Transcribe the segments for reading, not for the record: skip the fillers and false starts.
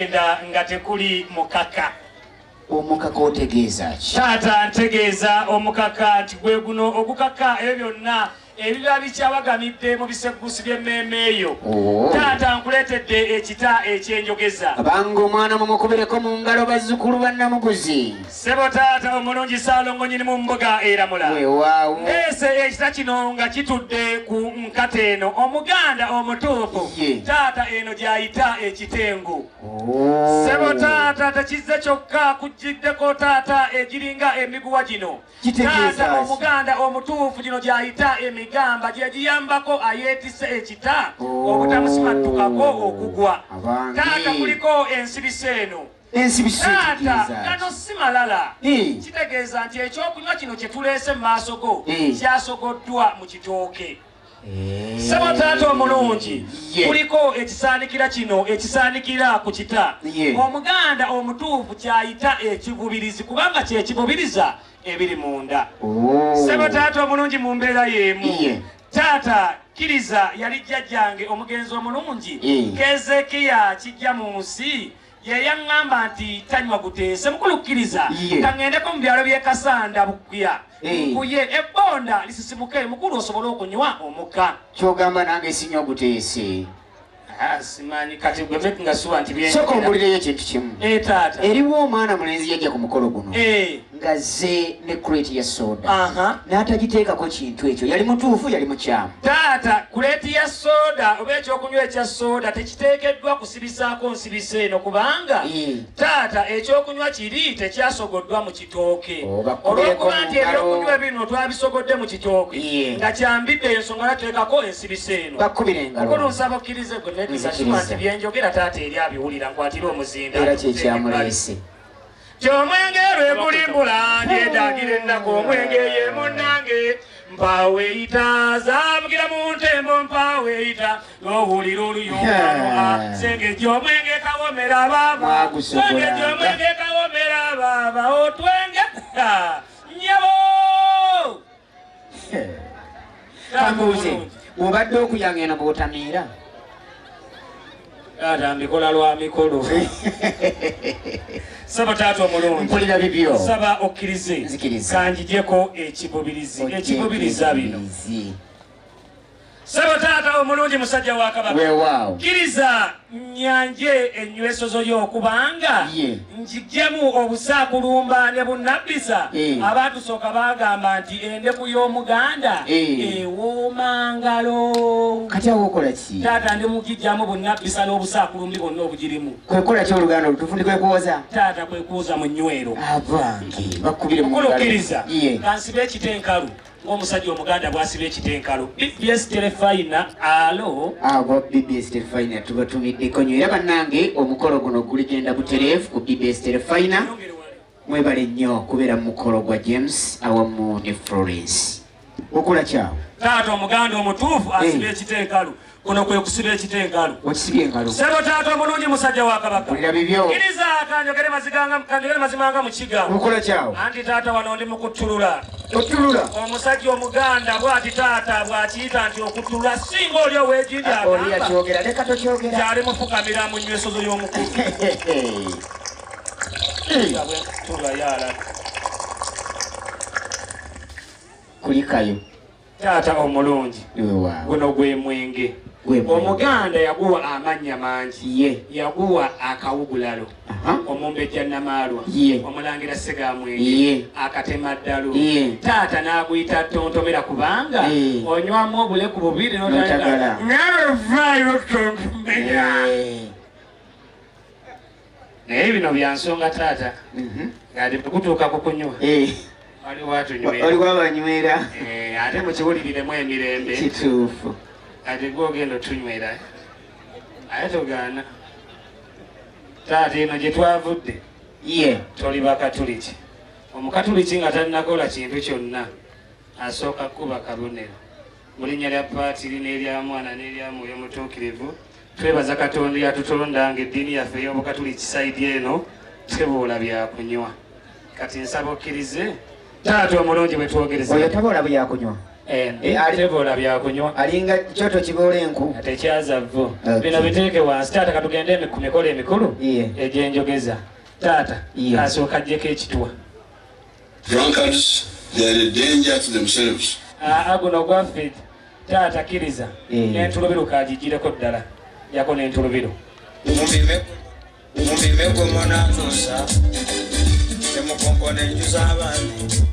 Genda nga tekuli mukaka. Omukaka otegeeza ki? Taata ntegeeza omukaka nti gwe guno ogukaka ebyo byonna ebiba bikyawagamidde mu biseggusi by'emmeeme eyo. Oh. Taata nkuleetedde ekita ekyenjogeza. Abange omwana mumukubireko mu ngalo bazzukulu ba Namuguzi. Ssebo taata omulungi Ssaalongo nnyinimu mbuga eramula. Weewaawo. Ndeese ekita kino nga kitudde ku nkata eno Omuganda omutuufu taata eno gy'ayita ekitengo. Oh. Ssebo taata tekizze kyokka kujjiddeko taata egiringa emiguwa gino. Taata Omuganda omutuufu gino gy'ayita emigamba gye giyambako ayeetisse ekita Oh. obutamusimattukako okugwa. Abange. Taata kuliko ensibisa eno. Ensibiso Taata ekitegeeza gano si malala. Kitegeeza nti ekyokunywa kino kye tuleese mu maaso go kyasogoddwa mu kitooke. Ssebo taata omulungi, kuliko ekisaanikira kino ekisaanikira ku kita. Omuganda omutuufu ky'ayita ekivubirizi kubanga kye kivubiriza ebiri munda. Oh. Ssebo taata omulungi mu mbeera y'emu. Taata kkiriza yali jjajjange omugenzi omulungi Kezekiya kijja mu nsi ye yaŋŋamba nti tanywa guteese. Mukulu kkiriza kaŋŋendeko mu byalo by'e Kasanda Bukuya nkuye ebbonda lisisimuke mukulu osobole okunywa omukka. Ky'ogamba nange sinywa guteese? Ah, simanyi kati gwe make nga suwa nti bye Sooka ombulireyo ekintu kimu. Taata. Eriwo omwana mulenzi yajja ku mukolo guno ng'azze ne crate ya soda n'atagiteekako kintu ekyo. Yali mutuufu yali mukyamu? Taata, kuleeti ya soda oba ekyokunywa ekya soda tekiteekeddwa kusibisaako nsibisa eno kubanga taata ekyokunywa kiri tekyasogoddwa mu kitooke. Oh, bakubireko Olw'okuba nti mu ngalo. ebyokunywa bino twabisogodde mu kitooke nga kyambidde ensonga nateekako ensibisa eno. Bakubire engalo. Mukulu nsaba okkirize gwe nekiza Nzikiriza. nti byenjogera taata eri abiwulira nkwatire omuzinda. Era kye kyamuleese. Ky'omwenge lwe gulimbula ndyetaagira ennaku omwenge ye munnange mpaweeyita zaavugira mu ntembo mpaweeyita n'owulira oluyoogaano sengejja omwenge kawomera baaba Mwagusogola. sengejja omwenge kawomera baaba otwenge nnyabo. Kambuuze, bw'obadde okuyanga eno bw'otamiira? Taata mbikola lwa mikolo. Saba taata omulungi. Mpulira bibyo. Saba okkirize. Nzikiriza. Kanjigyeko ekibubirizi. Ekibubiriza bino. Ekibubirizi. Saba taata omulungi musajja wa Kabaka. Weewaawo. Kkiriza nyanje ennywesozo yo kubanga njigyemu obusaakulumba ne bunnabbisa. Abaatusooka baagamba nti endeku y'Omuganda ewooma ngalo. Kati awo okola ki? Taata ndi mugijjamu bunnabbisa n'obusaakulumbi bwonna obugirimu. Kwekola ki oluganda olutuufu ndi kwekuwoza? Taata kwekuwoza mu nywero. Abange bakubire mu Mukulu ngalo. kkiriza kansibe ekita enkalu ng'omusajja Omuganda bw'asiba ekita enkalu. BBS Terefayina alo. Abo BBS Terefayina tubatumiddeko nnyo era bannange omukolo guno guligenda butereevu ku BBS Terefayina. Mwebale nnyo kubeera mu mukolo gwa James awamu ne Florence. Okola kyawo? Taata Omuganda omutuufu asiba ekita enkalu. Kuno kwe kusiba ekita enkalu. Okisibye engalo. Ssebo taata omulungi musajja wa Kabaka. Mpulira bibyo. Kkiriza kanjogere mazima nga mukiga. Okola kyawo? Anti taata wano ndi mu kuttulula. Ottulula? Omusajja Omuganda bw'ati taata bw'akiyita nti okuttulula singa oli ow'egindi Oli agamba. yakyogera, leka tokyogera. Kyali mufukamira mu nnywesozo y'omukulu. Bwe nkuttulula yaala. Kulikayo. Taata omulungi. Weewaawo. Guno gwe mwenge. Gwe mwenge. Omuganda yaguwa amannya mangi. Yaguwa akawugulalo. Omumbejja Namaalwa. Omulangira Ssegamwenge. Akatemaddalu. Taata n'aguyita tontomera kubanga onywamu obuleku bubiri n'otagala. Nawe vaayo tontomera. Naye bino bya nsonga taata. Ng'ate bwe kutuuka ku kunywa. Waliwo atunywera. Waliwo abanywera. Ate mukiwuliriremu emirembe. Kituufu. Ate gwe ogenda otunywera. Ate togaana. Taata eno gye twavudde. Toli bakatuliki. Omukatuliki nga tannakola kintu kyonna asooka kukuba kabonero. Mu linnya lya Paatiri n'erya Mwana n'erya Mwoyo Mutuukirivu, twebaza Katonda eyatutonda ng'eddiini yaffe ey'Obukatuliki sayidi eno teboola byakunywa. Kati nsaba okkirize taata omulungi bwe twogereza. Oyo taboola byakunywa. Tebola byakunywa alinga kyoto kiboola enku tekyaza vvu. Bino biteeke wansi taata, katugende ku mikolo emikulu egyenjogeza. Taata asooka ajjeko ekitwa. Drunkards, they are a danger to themselves. Aa, guno gwaffe taata, kkiriza n'entulubiro kagigireko ddala yako n'entulubiro. Mumime gwe munatuusa temukonkona enju z'abandi.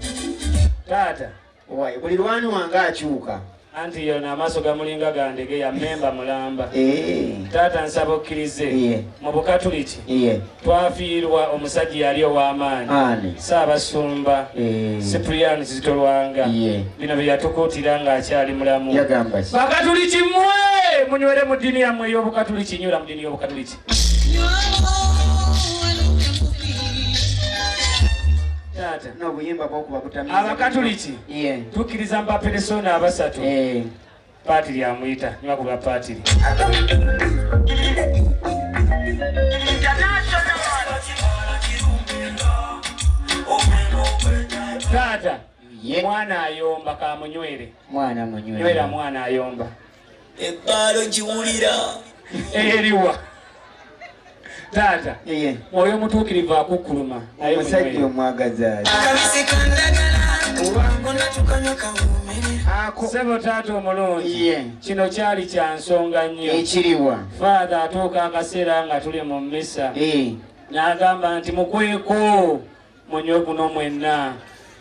Taata. Wayi, buli lwani wange akyuka. Anti yono amaaso gamulinga gandege ya memba mulamba. Taata, nsaba okkirize, mu Bukatuliki twafiirwa omusajja yali ow'amaanyi, Ssaabasumba Cyprian Kizito Lwanga. Bino bye yatukuutira ng'akyali mulamu. Yagamba ki? Bakatuliki mmwe, munywere mu ddiini yammwe ey'Obukatuliki, nywera mu ddiini y'Obukatuliki. Taata, n'obuyimba bwokuba butamiiza. Abakatuliki tukkiriza mu baperesoona abasatu. Paatiri amuyita, nywa ku lwa paatiri. Taata, mwana ayomba, kamunywere. Mwana munywere. Nywera, mwana ayomba. Ebbaalo giwulira. Eriwa taata? Mwoyo omutuukirivu akukkuluma naye Omusajja munywere. omwagazaali. Akabisi kandagala konna tukanywa kawuumere. Sebo taata omulungi, kino kyali kya nsonga nnyo. Ekiriwa? Faatha atuuka akaseera nga tuli mu mmisa n'agamba nti mukweko munywe guno mwenna,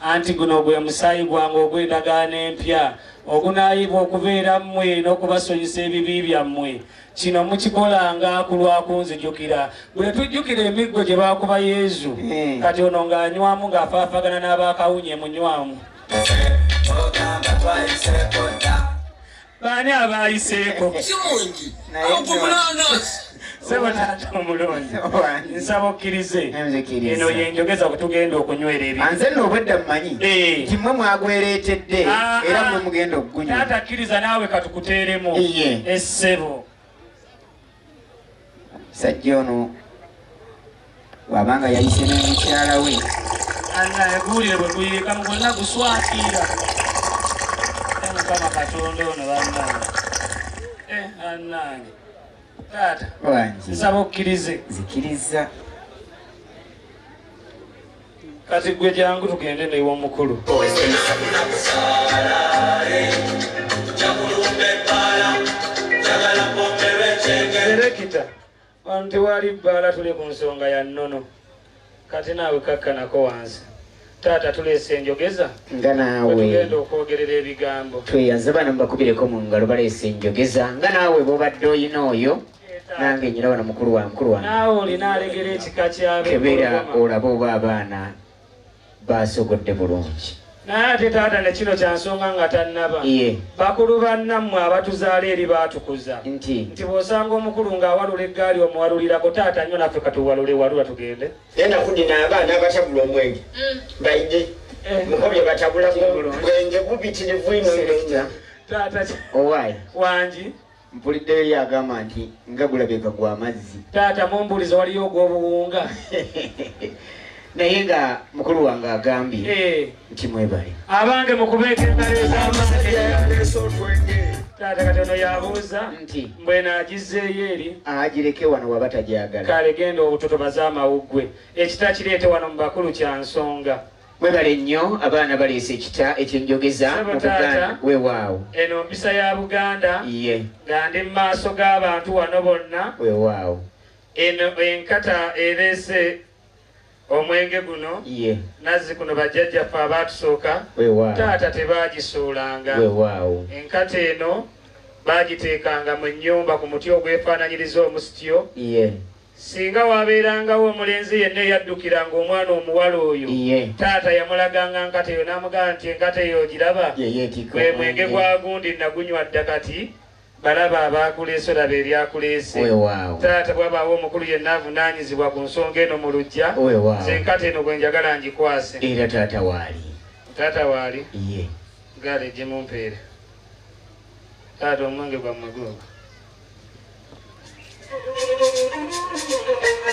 anti guno gwe musaayi gwange ogw'endagaano empya ogunaayibwa okubeera mmwe n'okubasonyisa ebibi byammwe. Kino mukikolanga ku lwakunzijukira. Bwe tujjukira emiggo gye baakuba Yezu, kati ono ng'anywamu ng'afaafagana n'abakawunye. Munywamu. Baani abayiseeko? Kirungi. Naye Sebo taata omulungi, nsaba okkirize. Nzikiriza. Eno yenjogeza kwe tugenda okunywera ebi. Anze nno obwedda mmanyi nti mmwe mwagwereetedde era mmwe mugenda okugunywa. Taata, kkiriza naawe katukuteeremu. Essebo. Musajja ono bw'abanga yayise n'omukyala we. Annaye guwulire bwe guyiika mu gwonna guswakiira. Mukama Katonda ono bannange. Annange taata, Wangi. nsaba okkirize. Nzikiriza. Kati gwe jangu tugende new'omukulu. Direkita, wano tewali bbaala, tuli ku nsonga ya nnono. Kati naawe kakkanako wansi. Taata, tuleese enjogeza Nga naawe wetugenda okwogerera ebigambo. Tweyanze bano, mubakubireko mu ngalo, baleese enjogeza. Nga naawe bw'obadde oyina oyo, nange nyina wano mukulu wa mukulu wange. Naawe olina alegera ekika Kebeera ky'ab'empologoma. olabe oba abaana basogodde bulungi. Naye ate taata, ne kino kyansonga nga tannaba. Bakulu bannammwe abatuzaala eri baatukuza nti nti bw'osanga omukulu ng'awalula eggaali omuwalulirako. Taata nnyo, naffe katuwalule, walula tugende. Genda kudina abaana abatabula omwenge baide mukobye batabula bwenge bubitirivu ino ino. Taata. Owaayi. Wangi. Mpuliddeyo ye agamba nti nga gulabika gwa mazzi. Taata, mumbuulize, waliyo ogw'obuwunga? Naye nga mukulu wange agambye nti mwebale. Abange, mukubeeko engalo ez'amaanyi. Taata, katono yabuuza nti mbwena agizzeeyo eri. Agireke wano waba tagyagala. Kale genda obutotobaze amawuggwe, ekita kireete wano mu bakulu, kya nsonga. Mwebale nnyo, abaana baleese ekita ekyenjogeza Ssebo mu taata. Buganda. Weewaawo. Eno mpisa ya Buganda. Nga ndi mu maaso g'abantu wano bonna, Weewaawo. eno enkata ereese omwenge guno. Nazzi kuno bajjajjaffe abaatusooka, taata, tebaagisuulanga. Enkata eno baagiteekanga mu nnyumba ku muti ogwefaananyiriza omusityo. Singa wabeerangawo omulenzi yenna eyaddukiranga omwana omuwala oyo, taata yamulaganga nkata eyo n'amugamba nti enkata eyo ogiraba? Yeyeetikka Gwe mwenge omwenge. gwa gundi, nagunywa dda, kati balaba abakuleese, olaba ebyakuleese. Taata, bwabaawo omukulu yenna avunaanyizibwa ku nsonga eno mu luggya, nze enkata eno gwe njagala ngikwase. Era taata waali. Taata waali? Ye. Gaale gimumpeere. Taata, omwenge gwammwe guugo.